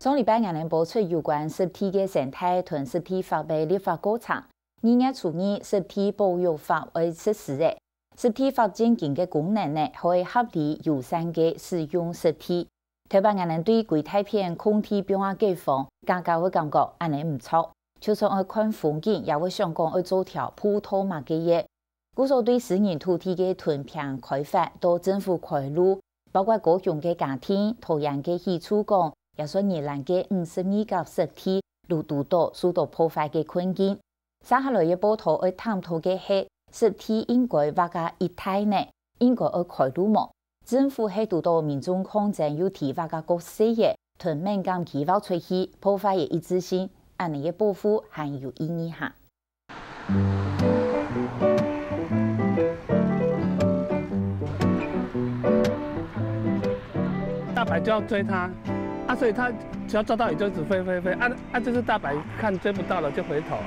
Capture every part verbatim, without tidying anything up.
上禮拜𠊎等播出有關濕地个生態同濕地法个立法過程。二月初二，濕地保育法會實施了。濕地法正經个功能呢，係合理友善个使用濕地。頭擺𠊎等對規大片空地放下解放，家家會感覺恁呢毋著，就算愛看風景，也會想講愛做條步道麼个个。 故所對私人土地个吞併開發到政府開路，包括高雄个茄萣、桃園个喜樹港，也算宜蘭个五十二甲濕地，攄堵著受到破壞个困境。接下來个報導愛探討个係，濕地應該劃啊一帶呢，應該愛開路無？政府係堵著民眾抗爭又提劃啊較細个，同敏感區劃出去，破壞个一致性，恁呢个保護還有意義哈？ 大白就要追它，啊，所以它只要抓到魚就一直飞飞飞，啊啊，就是大白看追不到了就回头。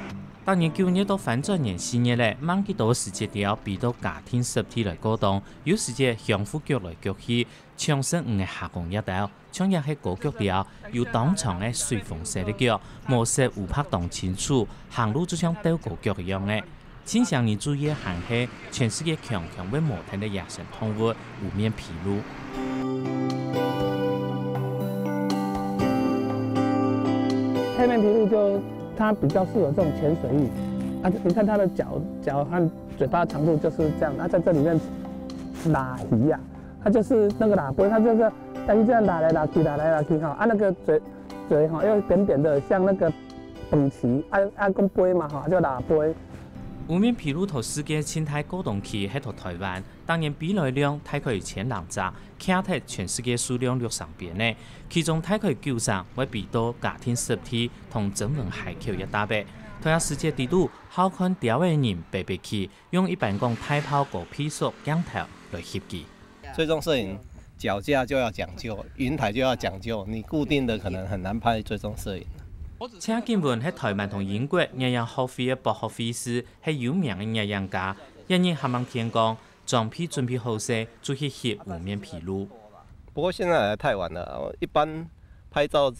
逐年九月到翻轉年四月咧，吂幾多時節了，飛到茄萣濕地來過冬，有時節相互逐來逐去，搶食魚个蝦公這兜。 像也係高腳鰾，有當長个水紅色个腳，毛色烏白當清楚，行路就像鬥高腳一樣个。盡少人注意个還係全世界強強會無忒个野生動物——無面琵鷺。黑面琵鹭就它比较适合这种浅水域，啊，你看它的脚脚和嘴巴长度就是这样，它在这里面拉鱼呀、它就是那个拉波，它就是 但是这样拉来拉去，拉来拉去哈，啊那个嘴嘴哈又扁扁的，像那个本旗，啊啊讲杯嘛哈，就拉杯。無面琵鷺在世界生態過冬期係在台灣，逐年飛來量大概有千零隻，擎忒全世界數量六成邊呢。其中大概九成會飛到茄萣濕地同曾文溪口一帶。在這時節裡肚，好看鳥仔个人爬爬去，用一般講大炮高倍速鏡頭來翕佢。 追踪攝影腳架就要讲究，云台就要讲究，你固定的可能很难拍追踪摄影。謝景文係台灣同英國這樣學會个博學會士，係有名个攝影家。一日還吂天光，裝備準備好勢，就去翕無面琵鷺。不过现在来太晚了，一般拍照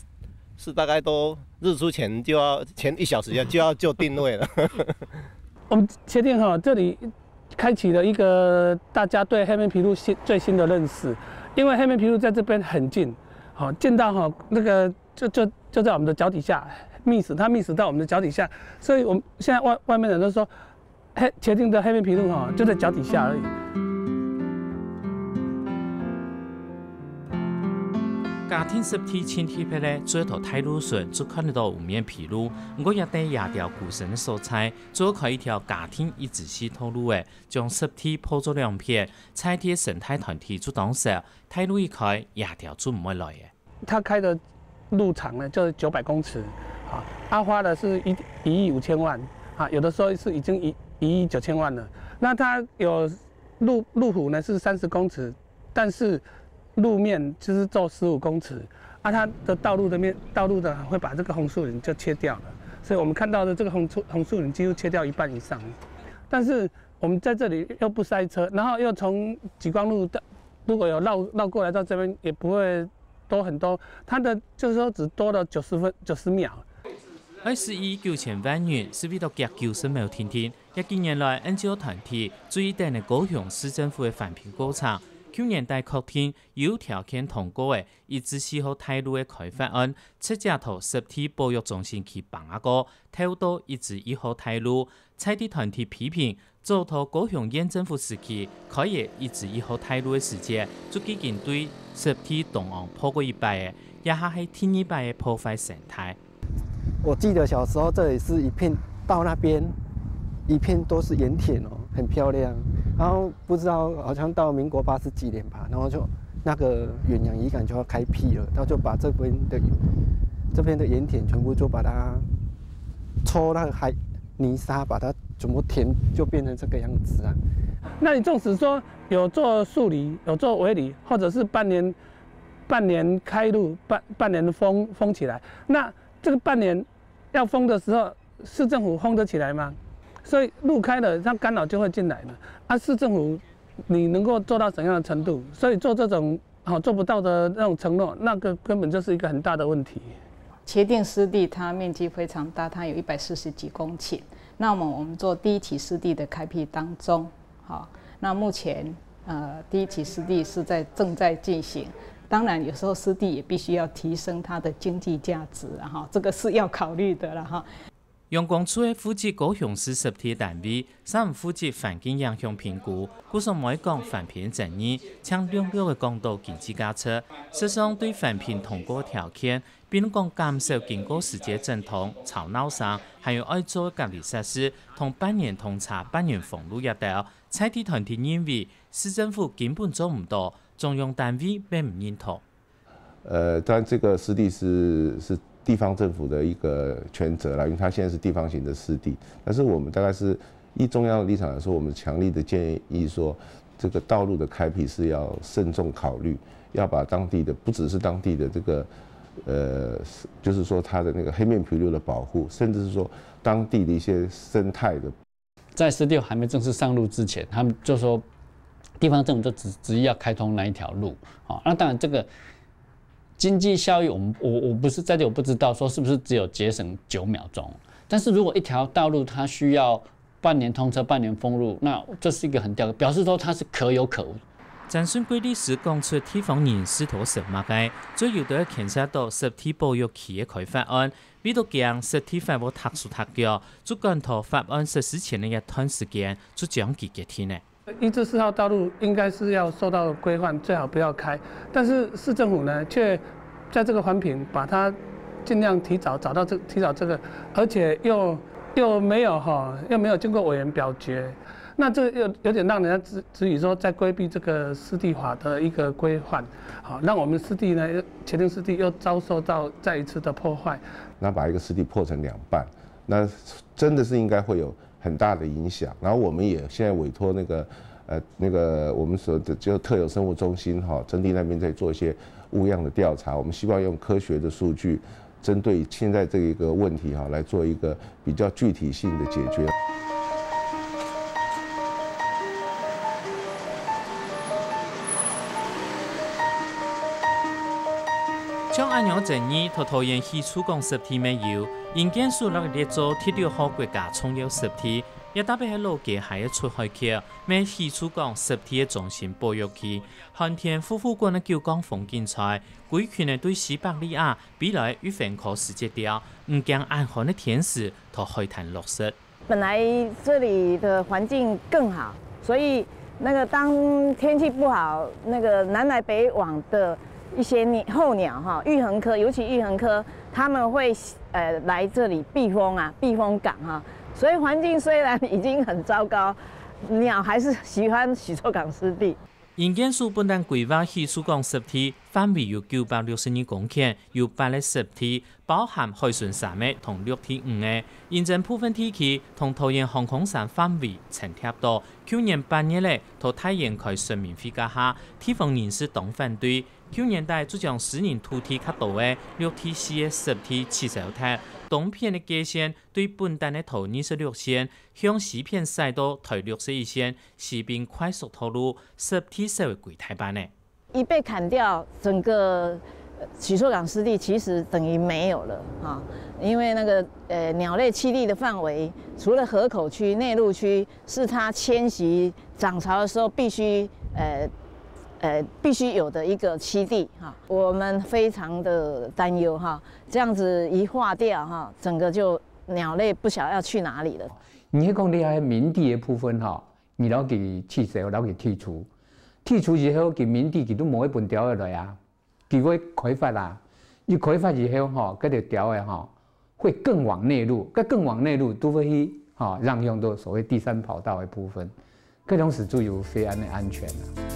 是大概都日出前就要前一小时就要就定位了。我们确定哈，这里开启了一个大家对黑面琵鹭新最新的认识，因为黑面琵鹭在这边很近，好近到哈那个就就就在我们的脚底下，miss 它 miss 到我们的脚底下，所以我们现在外外面人都说，黑茄萣的黑面琵鹭哈就在脚底下而已。 茄萣濕地盡特別个，做到大路脣就看得到無面琵鷺，毋過也在這條孤身个所在， 做開一條茄萣一支四道路仔，將濕地鋪做兩片，在地个生態團體就當愁，大路一開，這條就毋會來了。他开的路长呢，就是九百公尺，啊，他花的是一一亿五千万，啊，有的时候是已经一一亿九千万了。那他有路路虎呢是三十公尺，但是路面就是做十五公尺，啊，它的道路的面道路的会把这个红树林就切掉了，所以我们看到的这个红树红树林几乎切掉一半以上。但是我们在这里又不塞车，然后又从极光路到如果有绕绕过来到这边，也不会多很多。它的就是说只多了九十分九十秒。愛使一億九千萬元，係為到遽九十秒定定。這幾年來，N G O團體注意等个高雄市政府个環評過程，舊年底確定有條件通過个一至四號大路个開發案，直接同濕地保育中心去辦啊過，透到一至一號大路。在地團體批評， 早到高雄縣政府時期開个一至一號大路个時節，就已經對濕地當囥破過一擺了，這下係第二擺个破壞生態。我记得小时候这里是一片，到那边一片都是盐田哦，很漂亮。然后不知道好像到民国八十几年吧，然后就那个远洋渔港就要开辟了，然后就把这边的这边的盐田全部就把它抽那个海泥沙，把它全部填，就变成这个样子啊。那你纵使说有做树篱，有做围篱，或者是半年半年开路，半半年封封起来，那这个半年要封的时候，市政府封得起来吗？所以路开了，它干扰就会进来了。啊，市政府你能够做到怎样的程度？所以做这种好做不到的那种承诺，那个根本就是一个很大的问题。茄萣湿地它面积非常大，它有一百四十几公顷。那么我们做第一期湿地的开辟当中，好，那目前呃第一期湿地是在正在进行。当然，有时候湿地也必须要提升它的经济价值啊，哈，这个是要考虑的了哈。 阳光处个負責高雄市濕地个單位，正負責環境影響評估，故所毋會講環評爭議，淨略略个講到經濟價值。事實上，對環評通過條件，比如講減少經過時節震動、吵鬧聲，還有愛做隔離設施，同百年通車、百年封路這兜，在地團體認為，市政府根本做毋到，中央單位也毋認同。 呃，当然这个湿地是是地方政府的一个权责啦，因为它现在是地方型的湿地。但是我们大概是以中央的立场来说，我们强力的建议说，这个道路的开辟是要慎重考虑，要把当地的不只是当地的这个呃，就是说它的那个黑面琵鹭的保护，甚至是说当地的一些生态的在湿地还没正式上路之前，他们就说地方政府就执执意要开通那一条路。哦，那当然这个经济效益，我们我我不是在这我不知道说是不是只有节省九秒钟，但是如果一条道路它需要半年通车、半年封路，那这是一个很吊，表示说它是可有可无。 张顺贵律师讲出地方人士討食麼个，主要都係牽涉到濕地保育區个開發案，為到驚濕地法會踏手踏腳，就趕到法案實施前个一段時間，就將佢決定了。一至四号道路应该是要受到规范，最好不要开。但是市政府呢，却在这个环评把它尽量提早找到这提早这个，而且又又没有哈，又没有经过委员表决，那这又有点让人家质质疑说在规避这个湿地法的一个规范，好，让我们湿地呢，茄萣湿地又遭受到再一次的破坏。那把一个湿地破成两半，那真的是应该会有很大的影响。然后我们也现在委托那个呃那个我们所的就特有生物中心哈，征地那边在做一些物样的调查。我们希望用科学的数据，针对现在这一个问题哈来做一个比较具体性的解决。 像恁樣爭議，在桃園喜樹港濕地乜有，營建署落列做第六號國家重要濕地，也特別係老街下个出海口，乜喜樹港濕地个中心保育區，寒天呼呼滾个九降風景在，歸群个對西伯利亞飛來个玉峰科時節鳥，毋驚恁寒个天時，在海灘落實。 本来这里的环境更好，所以那个当天气不好，那个南来北往的一些鸟候鸟哈，鹬鸶科，尤其鹬鸶科，他们会呃来这里避风啊，避风港哈。所以环境虽然已经很糟糕，鸟还是喜欢喜洲港湿地。 營建署本旦規劃喜樹港濕地，範圍有九百六十二公頃，有八个濕地，包含海脣三个同陸地五个。因爭部分地區同桃園航空城範圍重疊到，舊年八月仔，在大園區說明會該下，地方人士當反對。舊年底就將私人土地較多个陸地四个濕地取消忒，東片个界線對本旦个桃二十六線，向西片徙到台六十一線， 西濱快速道路濕地收歸大班呢。一被砍掉，整个呃喜洲港湿地其实等于没有了哈，因为那个呃鸟类栖地的范围，除了河口区、内陆区是它迁徙涨潮的时候必须呃呃必须有的一个栖地哈，我们非常的担忧哈，这样子一化掉哈，整个就鸟类不晓得要去哪里了。你是讲你遐个民地的部分吼， 你摎佢取消，摎佢剔除。剔除以後，佢民地佢都無會分鳥仔來啊，佢會開發啊。一開發以後吼，該條鳥仔吼會更往內陸，該更往內陸都會去吼影響到所謂第三跑道的部分，該種時就有飛安的安全啊。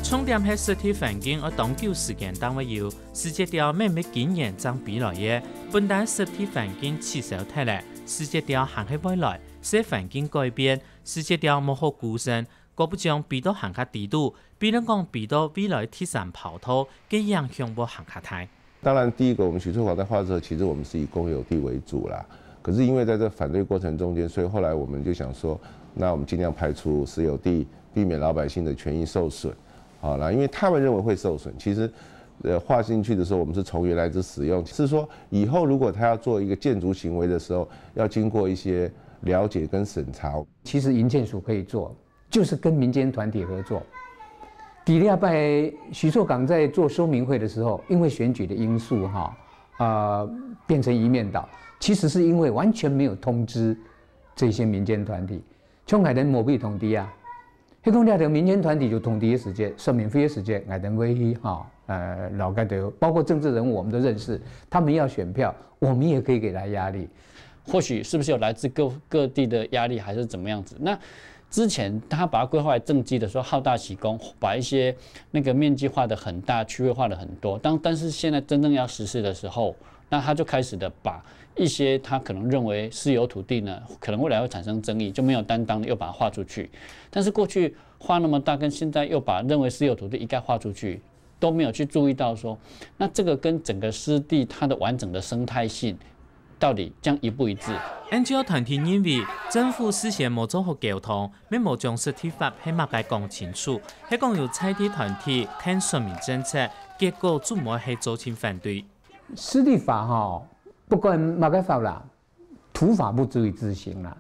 重點係濕地環境愛當久時間正會有，時節鳥乜毋係今年正飛來个，本旦濕地環境取消忒了，時節鳥還係會來，係環境改變，時節鳥無好孤身，過不將飛到還較低肚，比論講飛到未來第三跑道，該影響會還較大。 当然，第一个，我们许厝港在划的时候，其实我们是以公有地为主啦。可是因为在这反对过程中间，所以后来我们就想说，那我们尽量排除私有地，避免老百姓的权益受损。好，那因为他们认为会受损，其实，呃，划进去的时候，我们是从原来之使用，是说以后如果他要做一个建筑行为的时候，要经过一些了解跟审查。其实营建署可以做，就是跟民间团体合作。第二拜徐厝港在做说明会的时候，因为选举的因素哈，呃，变成一面倒，其实是因为完全没有通知这些民间团体。像𠊎等无被通知啊，迄讲了，民间团体就通知的时间，说明会的时间，𠊎等会去哈，呃，老该的，包括政治人物，我们都认识，他们要选票，我们也可以给他压力。或许是不是有来自各各地的压力，还是怎么样子？那之前他把它规划为政绩的时候，好大喜功，把一些那个面积画的很大，区域画的很多。当但是现在真正要实施的时候，那他就开始的把一些他可能认为私有土地呢，可能未来会产生争议，就没有担当的又把它划出去。但是过去画那么大，跟现在又把认为私有土地一概划出去，都没有去注意到说，那这个跟整个湿地它的完整的生态性到底这样一不一致？ N G O 團體認為，政府事先無做好溝通，乜無將濕地法係麼个講清楚，係講由在地團體聽說明政策，結果做毋會係造成反對。濕地法哈，不管麼个法啦，土法不足以執行啦。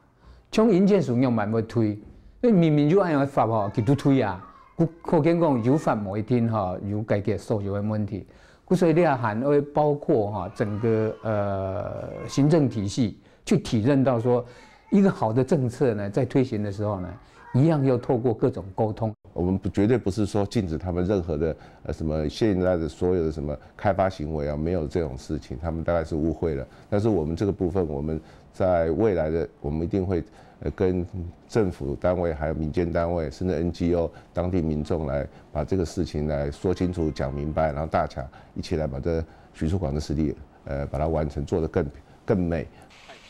像營建署仰般會推，你明明就按樣法吼，佢都推啊，可可見講有法無一定哈，有解決所有的問題。故所以你也還會包括哈整个呃行政體系去體认到说，一个好的政策呢，在推行的时候呢，一样要透过各种沟通。我们不绝对不是说禁止他们任何的呃什么现在的所有的什么开发行为啊，没有这种事情，他们大概是误会了。但是我们这个部分，我们在未来的我们一定会呃跟政府单位还有民间单位，甚至 N G O、当地民众来把这个事情来说清楚、讲明白，然后大家一起来把这徐厝港的湿地呃把它完成，做得更更美。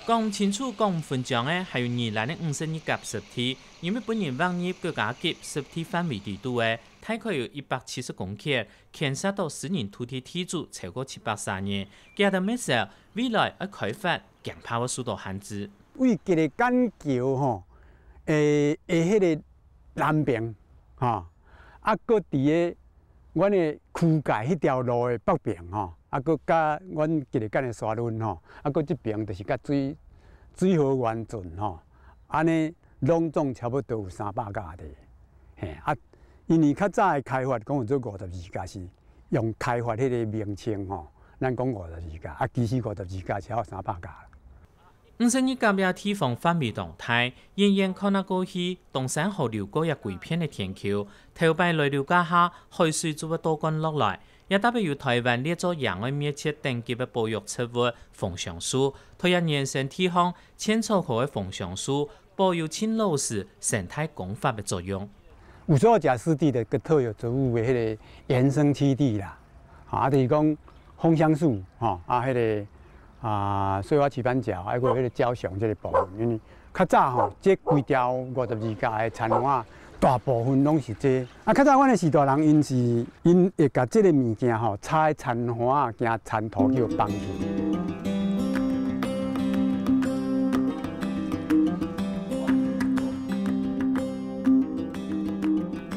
講毋清楚、講毋分章个，還有宜蘭个五十二甲濕地，因為分人劃入國家級濕地範圍底肚个，大概有一百七十公頃，牽涉到私人土地地主超過七百三人，佢兜乜愁未來愛開發，驚怕會受到限制。為吉个干橋吼，誒，誒，迄个南邊，吼，啊，閣佇个阮个區界迄條路的北邊吼，啊，閣甲阮吉个干的沙崙吼，啊，閣這邊就是甲水水河灣圳吼，安尼攏總差不多有三百甲地，嘿，啊，因為較早的開發講有做五十二甲是用開發迄个名稱吼，咱講五十二甲，啊，其實五十二甲是有三百甲。 五十二甲這地方範圍當大，遠遠看啊過去，東山河流過這歸片个田坵，頭擺來流該下，海水就會倒灌落來。這搭配有台灣列做野外滅絕等級个保育植物楓香樹，在這原生地項，千草科个楓香樹，保有盡老實生態工法个作用。 有所有食濕地的个特有植物的迄个原生棲地啦，啊，就是讲枫香树吼，啊，迄个啊，碎花棋盘角，还有迄个焦熊这个部分，因为较早吼，这规条五十二甲的田园啊，大部分拢是这。啊，较早阮的序大人，因是因会甲这个物件吼，插在田园啊，行田土去放去。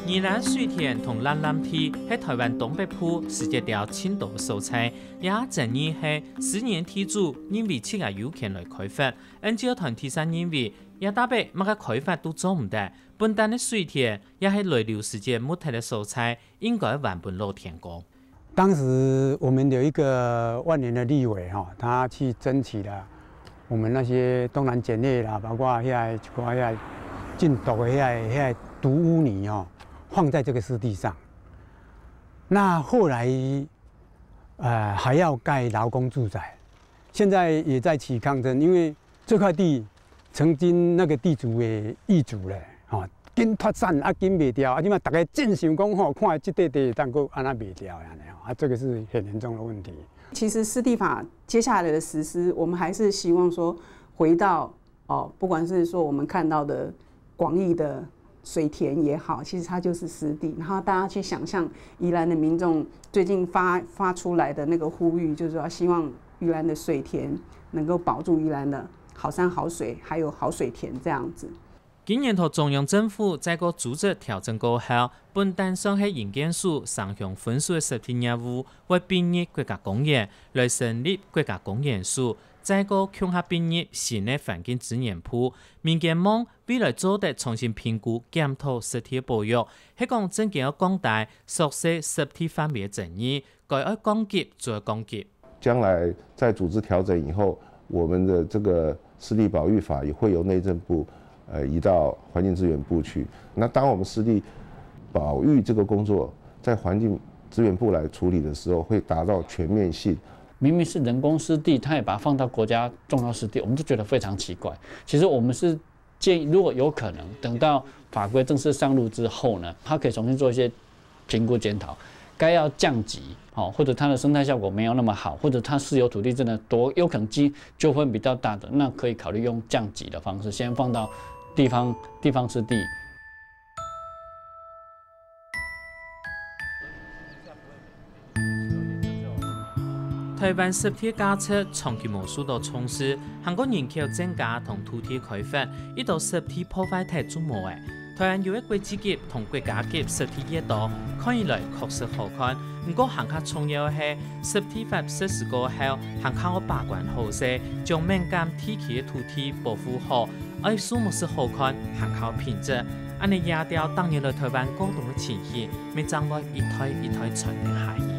宜蘭水田同藍藍地係台灣東北部時節了盡多个所在，也爭議係私人地主認為自家有權來開發，N G O團體就認為，這搭配麼个開發都做毋得，本旦个水田也係來流時節沒忒个所在，應該還分老天公。 当时我们有一个万年的立委哈，他去争取了我们那些东南剪叶啦，包括遐一寡遐禁毒的遐遐毒污泥哦，放在这个湿地上。那后来呃还要盖劳工住宅，现在也在起抗争，因为这块地曾经那个地主也易主了，哈，紧脱产啊，紧卖掉啊，即马大家正想讲吼，看这块地当个安那卖掉安尼吼，啊，这个是很严重的问题。其实湿地法接下来的实施，我们还是希望说回到哦，不管是说我们看到的广义的水田也好，其实它就是湿地。然后大家去想象宜兰的民众最近发发出来的那个呼吁，就是说希望宜兰的水田能够保住宜兰的好山好水，还有好水田这样子。今年度中央政府再過組織調整過後，本旦算係營建署城鄉分署个實體業務，會併入國家公園，來成立國家公園署，再過共下併入新个環境資源部。民間望未來做得重新評估檢討實體保育，係講正經愛降低縮細實體範圍个爭議，該愛降級就愛降級。將來在組織調整以後，我們的這個濕地保育法也會由內政部呃移到環境資源部去。那當我們濕地保育這個工作在環境資源部來處理的時候，會達到全面性。明明是人工濕地，他也把它放到国家重要湿地，我们就觉得非常奇怪。其实我们是建议，如果有可能，等到法规正式上路之后呢，它可以重新做一些评估检讨，该要降级，好，或者它的生态效果没有那么好，或者它私有土地真的多，有可能纠纷比较大的，那可以考虑用降级的方式，先放到地方地方湿地。台灣濕地價值長期無受到重視，還過人口增加同土地開發，一到濕地破壞忒就無了。台灣有个國際級同國家級濕地越多，看起來確實好看。毋過還較重要个係，濕地法實施過後，還較愛把關好勢，將敏感地區个土地保護好，愛樹木係好看，還較品質。恁呢這兜逐日來台灣過冬个情形，乜正會一代一代傳承下去。